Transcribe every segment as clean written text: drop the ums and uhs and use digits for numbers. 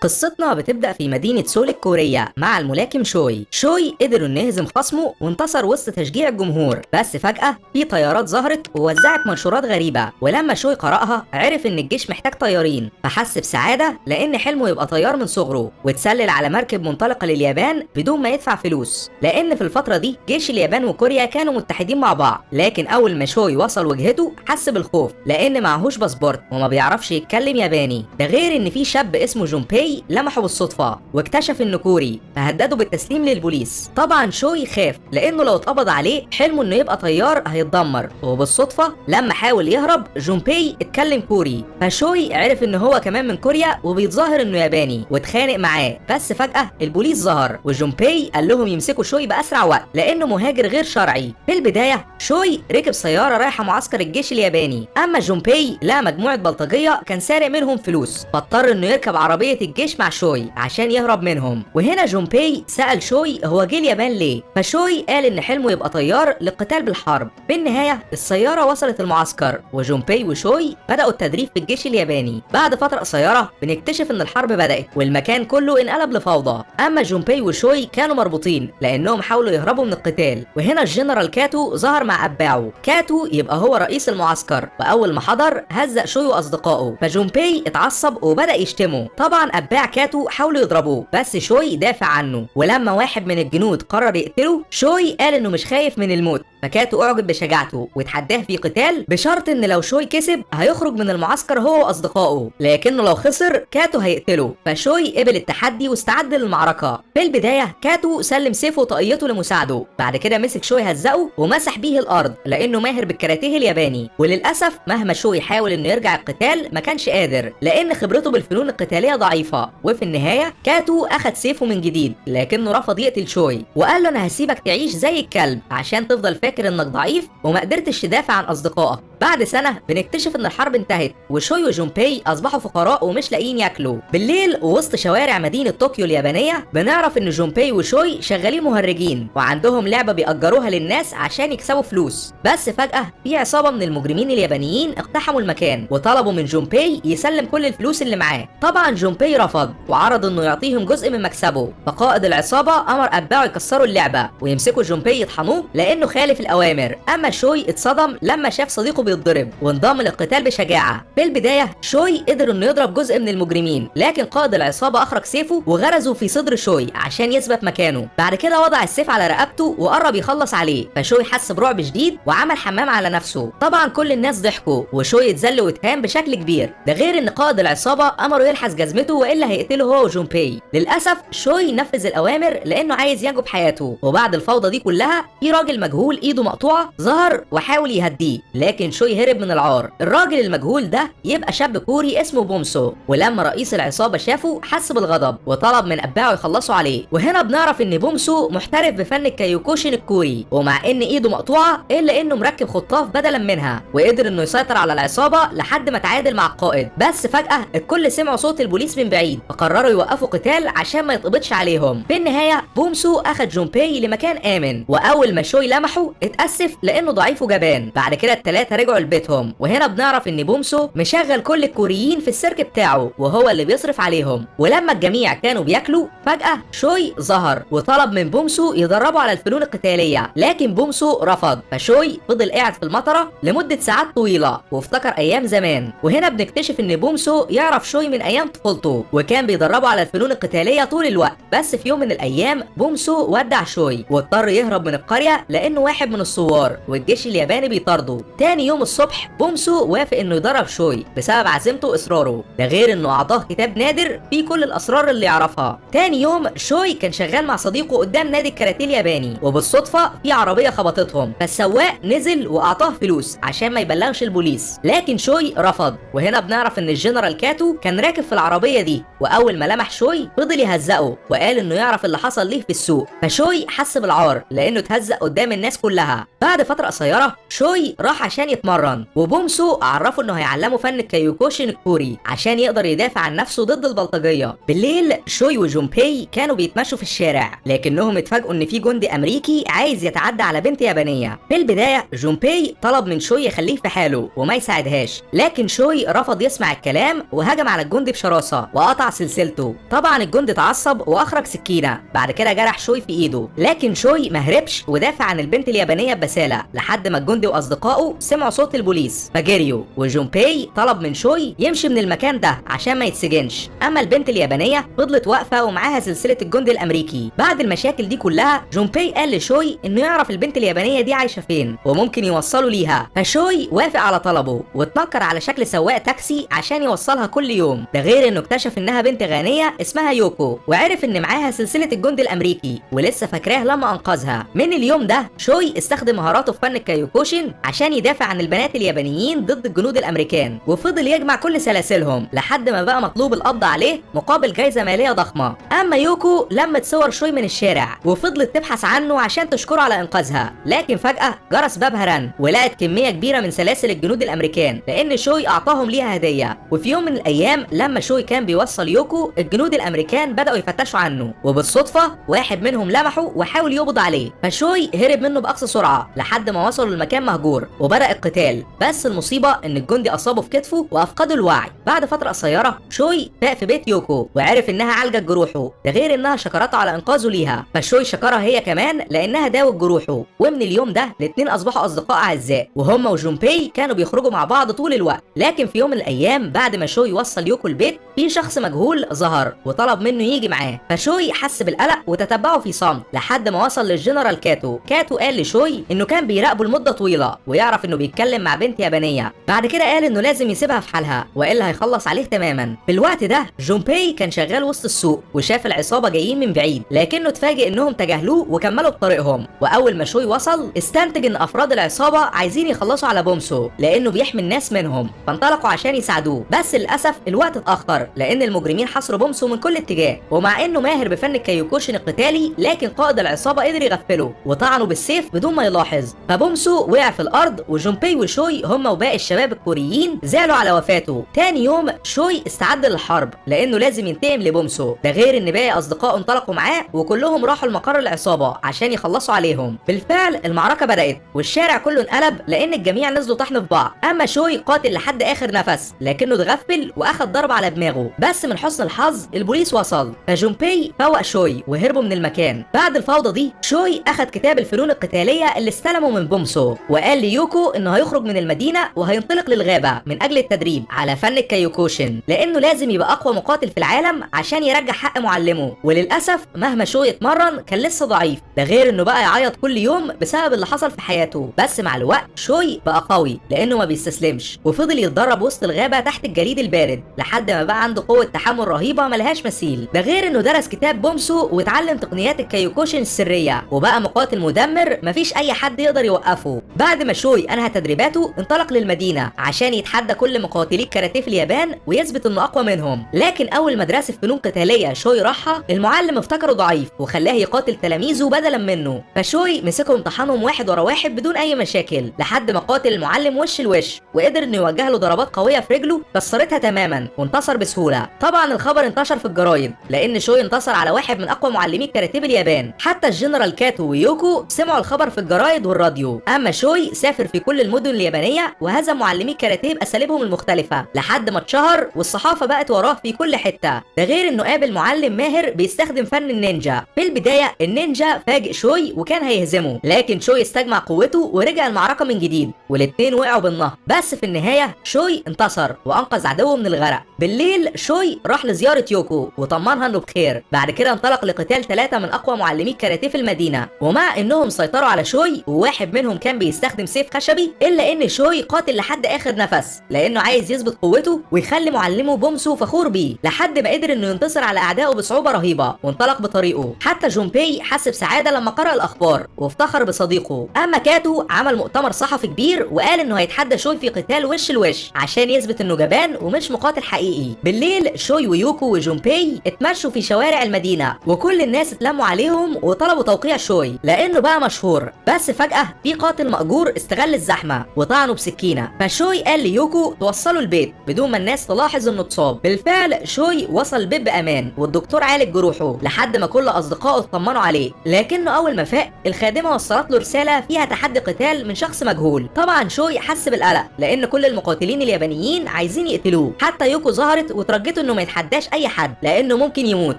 قصتنا بتبدأ في مدينة سول الكورية مع الملاكم شوي. شوي قدر انه يهزم خصمه وانتصر وسط تشجيع الجمهور، بس فجأة في طيارات ظهرت ووزعت منشورات غريبة، ولما شوي قرأها عرف ان الجيش محتاج طيارين، فحس بسعادة لان حلمه يبقى طيار من صغره، واتسلل على مركب منطلقة لليابان بدون ما يدفع فلوس، لان في الفترة دي جيش اليابان وكوريا كانوا متحدين مع بعض. لكن اول ما شوي وصل وجهته حس بالخوف لان معهوش باسبورت وما بيعرفش يتكلم ياباني، ده غير ان في شاب اسمه جونباي لمحه بالصدفة واكتشف انه كوري فهدده بالتسليم للبوليس. طبعا شوي خاف لانه لو اتقبض عليه حلمه انه يبقى طيار هيتدمر، وبالصدفة لما حاول يهرب جونباي اتكلم كوري، فشوي عرف ان هو كمان من كوريا وبيتظاهر انه ياباني واتخانق معاه. بس فجأة البوليس ظهر وجونباي قال لهم يمسكوا شوي بأسرع وقت لانه مهاجر غير شرعي. في البداية شوي ركب سيارة رايحة معسكر الجيش الياباني، اما جونباي لقى مجموعة بلطجية كان سارق منهم فلوس، فاضطر انه يركب عربية الجيش مع شوي عشان يهرب منهم. وهنا جونباي سأل شوي هو جه اليابان ليه، فشوي قال ان حلمه يبقى طيار للقتال بالحرب. في النهاية السيارة وصلت المعسكر وجونباي وشوي بدأوا التدريب في الجيش الياباني. بعد فترة قصيرة بنكتشف ان الحرب بدأت والمكان كله انقلب لفوضى، اما جونباي وشوي كانوا مربوطين لانهم حاولوا يهربوا من القتال. وهنا الجنرال كاتو ظهر مع اتباعه، كاتو يبقى هو رئيس المعسكر، واول ما حضر هزق شوي واصدقائه، فجونباي اتعصب وبدأ يشتمه. طبعا اتباع كاتو حاولوا يضربوه بس شوي دافع عنه، ولما واحد من الجنود قرر يقتله شوي قال انه مش خايف من الموت، فكاتو اعجب بشجاعته واتحداه في قتال بشرط ان لو شوي كسب هيخرج من المعسكر هو واصدقائه، لكنه لو خسر كاتو هيقتله. فشوي قبل التحدي واستعد للمعركة. في البداية كاتو سلم سيفه وطاقيته لمساعده، بعد كده مسك شوي هزقه ومسح بيه الارض لانه ماهر بالكاراتيه الياباني. وللاسف مهما شوي حاول انه يرجع القتال ما كانش قادر لان خبرته بالفنون القتالية ضعيفة. وفي النهاية كاتو اخد سيفه من جديد لكنه رفض يقتل شوي وقال له انا هسيبك تعيش زي الكلب عشان تفضل فاكر انك ضعيف وما قدرتش تدافع عن اصدقائك. بعد سنة بنكتشف ان الحرب انتهت وشوي وجونباي اصبحوا فقراء ومش لاقيين ياكلوا. بالليل ووسط شوارع مدينة طوكيو اليابانية بنعرف ان جونباي وشوي شغالين مهرجين وعندهم لعبه بيأجروها للناس عشان يكسبوا فلوس. بس فجأة في عصابة من المجرمين اليابانيين اقتحموا المكان وطلبوا من جونباي يسلم كل الفلوس اللي معاه. طبعا جونباي رفض وعرض انه يعطيهم جزء من مكسبه، فقائد العصابة امر اتباعه يكسروا اللعبة ويمسكوا جونباي يطحنوه لانه خالف الاوامر. اما شوي اتصدم لما شاف صديقه بيتضرب وانضم للقتال بشجاعة. في البداية شوي قدر انه يضرب جزء من المجرمين، لكن قائد العصابة اخرج سيفه وغرزه في صدر شوي عشان يثبت مكانه. بعد كده وضع السيف على رقبته وقرب يخلص عليه، فشوي حس برعب شديد وعمل حمام على نفسه. طبعا كل الناس ضحكوا وشوي اتذل واتهان بشكل كبير، ده غير ان قائد العصابة امره يلحس جزمته والا هيقتله هو وجونباي. للاسف شوي نفذ الاوامر لانه عايز ينجو بحياته. وبعد الفوضى دي كلها في راجل مجهول ايده مقطوعة ظهر وحاول يهديه، لكن شوي هرب من العار. الراجل المجهول ده يبقى شاب كوري اسمه بومسو، ولما رئيس العصابة شافه حس بالغضب وطلب من اتباعه يخلصوا عليه. وهنا بنعرف ان بومسو محترف بفن الكيوكوشن الكوري، ومع ان ايده مقطوعة الا انه مركب خطاف بدلا منها، وقدر انه يسيطر على العصابة لحد ما تعادل مع القائد. بس فجاة الكل سمعوا صوت البوليس من بعيد فقرروا يوقفوا قتال عشان ما يتقبضش عليهم. في النهاية بومسو اخد جونباي لمكان امن، واول ما شوي لمحه اتاسف لانه ضعيف وجبان. بعد كده الثلاثة رجعوا لبيتهم، وهنا بنعرف ان بومسو مشغل كل الكوريين في السيرك بتاعه وهو اللي بيصرف عليهم. ولما الجميع كانوا بياكلوا فجأة شوي ظهر وطلب من بومسو يدربه على الفنون القتالية، لكن بومسو رفض. فشوي فضل قاعد في المطرة لمدة ساعات طويلة وافتكر ايام زمان. وهنا بنكتشف ان بومسو يعرف شوي من ايام طفولته وكان بيدربه على الفنون القتالية طول الوقت. بس في يوم من الايام بومسو ودع شوي واضطر يهرب من القرية لانه واحد من الثوار والجيش الياباني بيطارده. تاني يوم الصبح بومسو وافق انه يدرب شوي بسبب عزيمته واصراره، ده غير انه اعطاه كتاب نادر فيه كل الاسرار اللي يعرفها. تاني يوم شوي كان شغال مع صديقه قدام نادي الكاراتيه الياباني، وبالصدفه في عربية خبطتهم، فالسواق نزل واعطاه فلوس عشان ما يبلغش البوليس، لكن شوي رفض. وهنا بنعرف ان الجنرال كاتو كان راكب في العربية دي، واول ما لمح شوي فضل يهزقه وقال انه يعرف اللي حصل ليه في السوق. فشوي حس بالعار لانه اتهزق قدام الناس كلها. بعد فترة قصيرة شوي راح عشان يتمرن، وبومسو عرفه انه هيعلمه فن الكيوكوشن الكوري عشان يقدر يدافع عن نفسه ضد البلطجيه. بالليل شوي وجونباي كانوا بيتمشوا في الشارع، لكنهم اتفاجئوا ان في جندي امريكي عايز يتعدى على بنت يابانية. في البداية جونباي طلب من شوي يخليه في حاله وما يساعدهاش، لكن شوي رفض يسمع الكلام وهجم على الجندي بشراسة وقطع وقطع سلسلته. طبعا الجندي اتعصب واخرج سكينة، بعد كده جرح شوي في ايده، لكن شوي ما هربش ودافع عن البنت اليابانية ببساله لحد ما الجندي واصدقائه سمعوا صوت البوليس فجريوا. وجونباي طلب من شوي يمشي من المكان ده عشان ما يتسجنش. اما البنت اليابانية فضلت واقفة ومعاها سلسلة الجندي الامريكي. بعد المشاكل دي كلها جونباي قال لشوي انه يعرف البنت اليابانية دي عايشه فين وممكن يوصلوا ليها، فشوي وافق على طلبه واتنكر على شكل سواق تاكسي عشان يوصلها كل يوم. ده غير انه اكتشف انها بنت غنية اسمها يوكو، وعرف ان معاها سلسلة الجندي الامريكي ولسه فاكراه لما انقذها. من اليوم ده شوي استخدم مهاراته في فن الكايوكوشن عشان يدافع عن البنات اليابانيين ضد الجنود الامريكان، وفضل يجمع كل سلاسلهم لحد ما بقى مطلوب القبض عليه مقابل جايزة ماليه ضخمة. اما يوكو لمت صور شوي من الشارع وفضلت تبحث عنه عشان تشكره على انقاذها، لكن فجاة جرس بابها رن ولقت كمية كبيرة من سلاسل الجنود الامريكان لان شوي اعطاهم ليها هديه. وفي يوم من الايام لما شوي كان بيوصل يوكو، الجنود الامريكان بداوا يفتشوا عنه، وبالصدفه واحد منهم لمحه وحاول يقبض عليه، فشوي هرب منه باقصى سرعة لحد ما وصلوا لمكان مهجور وبدا القتال. بس المصيبة ان الجندي اصابه في كتفه وافقده الوعي. بعد فترة قصيرة شوي فاق في بيت يوكو وعرف انها عالجت جروحه، ده غير انها شكرته على انقاذه ليها، فشوي شكرها هي كمان لانها داوت جروحه. ومن اليوم ده الاثنين اصبحوا اصدقاء اعزاء، وهم وجونباي كانوا بيخرجوا مع بعض طول الوقت. لكن في يوم من الايام بعد ما شوي وصل يوكو البيت، في شخص مجهول ظهر وطلب منه يجي معاه، فشوي حس بالقلق وتتبعه في صمت لحد ما وصل للجنرال كاتو. كاتو قال لشوي انه كان بيراقبه لمدة طويلة ويعرف انه بيتكلم مع بنت يابانية، بعد كده قال انه لازم يسيبها في حالها والا هيخلص عليه تماما. في الوقت ده جونباي كان شغال وسط السوق وشاف العصابة جايين من بعيد، لكنه اتفاجئ انهم تجاهلوه وكملوا بطريقهم. واول ما شوي وصل استنتج ان افراد العصابة عايزين يخلصوا على بومسو لانه بيحمي الناس منهم، فانطلقوا عشان يساعدوه. بس للاسف الوقت اتاخر لان المجرمين حاصروا بومسو من كل اتجاه، ومع انه ماهر بفن الكايوكوشن القتالي لكن قائد العصابة قدر يغفله وطعنه بالسيف بدون ما يلاحظ، فبومسو وقع في الارض. وجونباي وشوي هم وباقي الشباب الكوريين زعلوا على وفاته. تاني يوم شوي استعد للحرب لانه لازم ينتقم لبومسو، ده غير ان باقي اصدقائه انطلقوا معاه وكلهم راحوا لمقر العصابة عشان يخلصوا عليهم. بالفعل المعركة بدات والشارع كله انقلب لان الجميع نزلوا طحن في بعض. اما شوي قاتل لحد اخر نفس لكنه اتغفل واخد ضرب على دماغه، بس من حسن الحظ البوليس وصل، فجونباي فوق شوي وهربوا من المكان. بعد الفوضى دي شوي اخد كتاب الفنون القتالية اللي استلمه من بومسو وقال ليوكو انه هيخرج من المدينة وهينطلق للغابه من اجل التدريب على فن الكايوكوشن لانه لازم يبقى اقوى مقاتل في العالم عشان يرجع حق معلمه. وللاسف مهما شوي اتمرن كان لسه ضعيف، ده غير انه بقى يعيط كل يوم بسبب اللي حصل في حياته. بس مع الوقت شوي بقى قوي لانه ما بيستسلمش، وفضل يتدرب وسط الغابة تحت الجليد البارد لحد ما بقى عنده قوة تحمل رهيبة ملهاش مثيل. ده غير انه درس كتاب بومسو واتعلم تقنيات الكايوكوشن السرية وبقى مقاتل مدمر مفيش اي حد يقدر يوقفه. بعد ما شوي انهى تدريباته انطلق للمدينة عشان يتحدى كل مقاتلي الكاراتيه في اليابان ويثبت انه اقوى منهم. لكن اول مدرسه فنون قتالية شوي راحها المعلم افتكره ضعيف وخلاه يقاتل تلاميذه بدلا منه، فشوي مسكهم طحنهم واحد ورا واحد بدون اي مشاكل لحد ما قاتل المعلم وش الوش وقدر انه يوجه له ضربات قوية في رجله كسرتها تماما وانتصر بسهولة. طبعا الخبر انتشر في الجرايد لان شوي انتصر على واحد من اقوى معلمي الكاراتيه باليابان، حتى الجنرال كاتو ويوكو سمعوا الخبر في الجرايد والراديو. اما شوي سافر في كل المدن اليابانية وهزم معلمي الكاراتيه باساليبهم المختلفة لحد ما اتشهر والصحافة بقت وراه في كل حتة. ده غير انه قابل معلم ماهر بيستخدم فن النينجا. في البداية النينجا فاجئ شوي وكان هيهزمه، لكن شوي استجمع قوته ورجع المعركة من جديد والاثنين وقعوا بالنهر. بس في النهاية شوي انتصر وانقذ عدوه من الغرق. بالليل شوي راح لزيارة يوكو وطمنها انه بخير. بعد كده انطلق لقتال 3 من اقوى معلمي الكاراتيه في المدينة، ومع انهم سيطروا على شوي وواحد منهم كان بيستخدم سيف خشبي، الا ان شوي قاتل لحد اخر نفس لانه عايز يثبت قوته ويخلي معلمه بومسو فخور بيه، لحد ما قدر انه ينتصر على اعدائه بصعوبة رهيبة وانطلق بطريقة. حتى جونباي حس بسعادة لما قرأ الاخبار وافتخر بصديقه. اما كاتو عمل مؤتمر صحفي كبير وقال انه هيتحدى شوي في قتال وش الوش عشان يثبت انه جبان ومش مقاتل حقيقي. بالليل شوي ويوكو وجونباي اتمشوا في شوارع المدينة وكل الناس اتلموا عليهم وطلبوا توقيع شوي لانه بقى مشهور. بس فجاة في قاتل مأجور استغل الزحمة وطعنه بسكينة، فشوي قال ليوكو توصلوا البيت بدون ما الناس تلاحظ انه اتصاب. بالفعل شوي وصل البيت بامان والدكتور عالج جروحه لحد ما كل اصدقائه اطمنوا عليه. لكنه اول ما فاق الخادمة وصلت له رسالة فيها تحدي قتال من شخص مجهول. طبعا شوي حس بالقلق لان كل المقاتلين اليابانيين عايزين يقتلوه، حتى يوكو ظهرت وترجته انه ما ما يتحداش اي حد لانه ممكن يموت،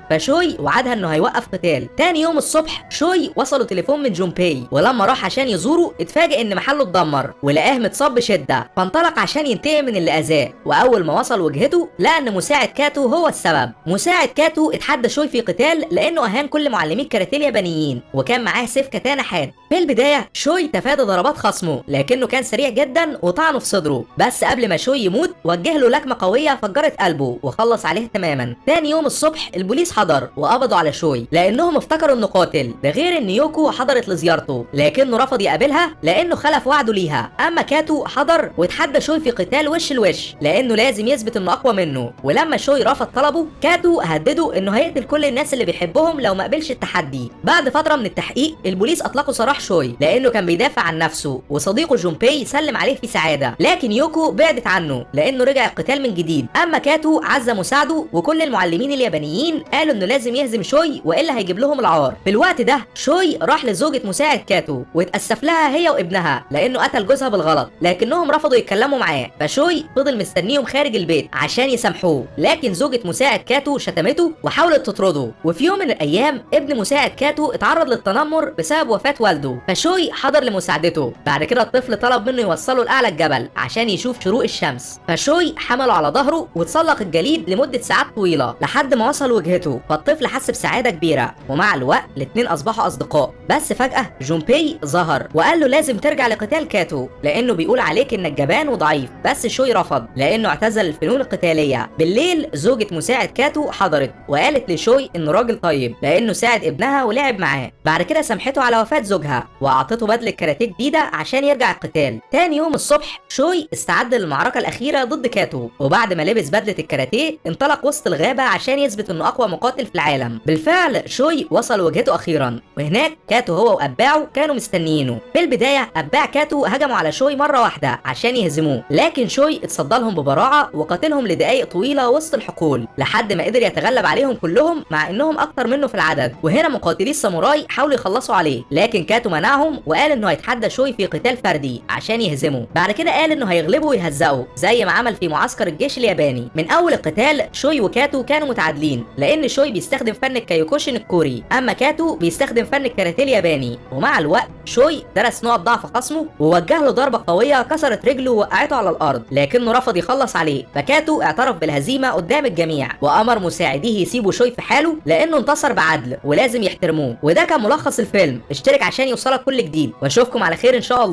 فشوي وعدها انه هيوقف قتال. تاني يوم الصبح شوي وصله تليفون من جونباي، ولما راح عشان يزوره اتفاجئ ان محله اتدمر ولقاه متصاب بشده، فانطلق عشان ينتقم من اللي اذاه. واول ما وصل وجهته لقى ان مساعد كاتو هو السبب. مساعد كاتو اتحدى شوي في قتال لانه اهان كل معلمي الكاراتيه اليابانيين، وكان معاه سيف كاتانا حاد. في البداية شوي تفادى ضربات خصمه، لكنه كان سريع جدا وطعنه في صدره، بس قبل ما شوي يموت وجه له لكمه قوية فجرت قلبه وخلص عليه تماما. تاني يوم الصبح البوليس حضر وقبضوا على شوي لانهم افتكروا انه قاتل، ده غير ان يوكو حضرت لزيارته لكنه رفض يقابلها لانه خلف وعده ليها. اما كاتو حضر واتحدى شوي في قتال وش لوش لانه لازم يثبت انه اقوى منه، ولما شوي رفض طلبه كاتو هدده انه هيقتل كل الناس اللي بيحبهم لو ما قبلش التحدي. بعد فترة من التحقيق البوليس اطلقوا سراح شوي لانه كان بيدافع عن نفسه، وصديقه جونباي سلم عليه في سعادة، لكن يوكو بعدت عنه لانه رجع القتال من جديد. اما كاتو عز مساعدة وكل المعلمين اليابانيين قالوا انه لازم يهزم شوي والا هيجيب لهم العار. في الوقت ده شوي راح لزوجة مساعد كاتو واتأسف لها هي وابنها لانه قتل جوزها بالغلط، لكنهم رفضوا يتكلموا معاه، فشوي فضل مستنيهم خارج البيت عشان يسامحوه، لكن زوجة مساعد كاتو شتمته وحاولت تطرده. وفي يوم من الايام ابن مساعد كاتو اتعرض للتنمر بسبب وفاة والده، فشوي حضر لمساعدته. بعد كده الطفل طلب منه يوصله لاعلى الجبل عشان يشوف شروق الشمس، فشوي حمله على ظهره وتسلق الجليد لمدة ساعات طويلة لحد ما وصل وجهته، فالطفل حس بسعادة كبيرة، ومع الوقت الاثنين اصبحوا اصدقاء. بس فجأة جونباي ظهر وقال له لازم ترجع لقتال كاتو لانه بيقول عليك انك جبان وضعيف، بس شوي رفض لانه اعتزل الفنون القتالية. بالليل زوجة مساعد كاتو حضرت وقالت لشوي انه راجل طيب لانه ساعد ابنها ولعب معاه. بعد كده سامحته على وفاة زوجها واعطته بدلة كاراتيه جديدة عشان يرجع القتال. تاني يوم الصبح شوي استعد للمعركة الأخيرة ضد كاتو، وبعد ما لبس بدلة الكاراتيه انطلق وسط الغابة عشان يثبت انه اقوى مقاتل في العالم. بالفعل شوي وصل وجهته اخيرا، وهناك كاتو هو واتباعه كانوا مستنيينه. في البداية اتباع كاتو هجموا على شوي مرة واحدة عشان يهزموه، لكن شوي اتصدى لهم ببراعة وقاتلهم لدقائق طويلة وسط الحقول لحد ما قدر يتغلب عليهم كلهم مع انهم اكتر منه في العدد. وهنا مقاتلي الساموراي حاولوا يخلصوا عليه، لكن كاتو منعهم وقال انه هيتحدى شوي في قتال فردي عشان يهزمه. بعد كده قال انه هيغلبه ويهزقه زي ما عمل في معسكر الجيش الياباني. من اول القتال شوي وكاتو كانوا متعادلين لان شوي بيستخدم فن الكايوكوشن الكوري، اما كاتو بيستخدم فن الكاراتيه الياباني. ومع الوقت شوي درس نقط ضعف خصمه ووجه له ضربه قوية كسرت رجله ووقعته على الارض، لكنه رفض يخلص عليه، فكاتو اعترف بالهزيمة قدام الجميع وامر مساعديه يسيبوا شوي في حاله لانه انتصر بعدل ولازم يحترموه. وده كان ملخص الفيلم. اشترك عشان يوصلك كل جديد، واشوفكم على خير ان شاء الله.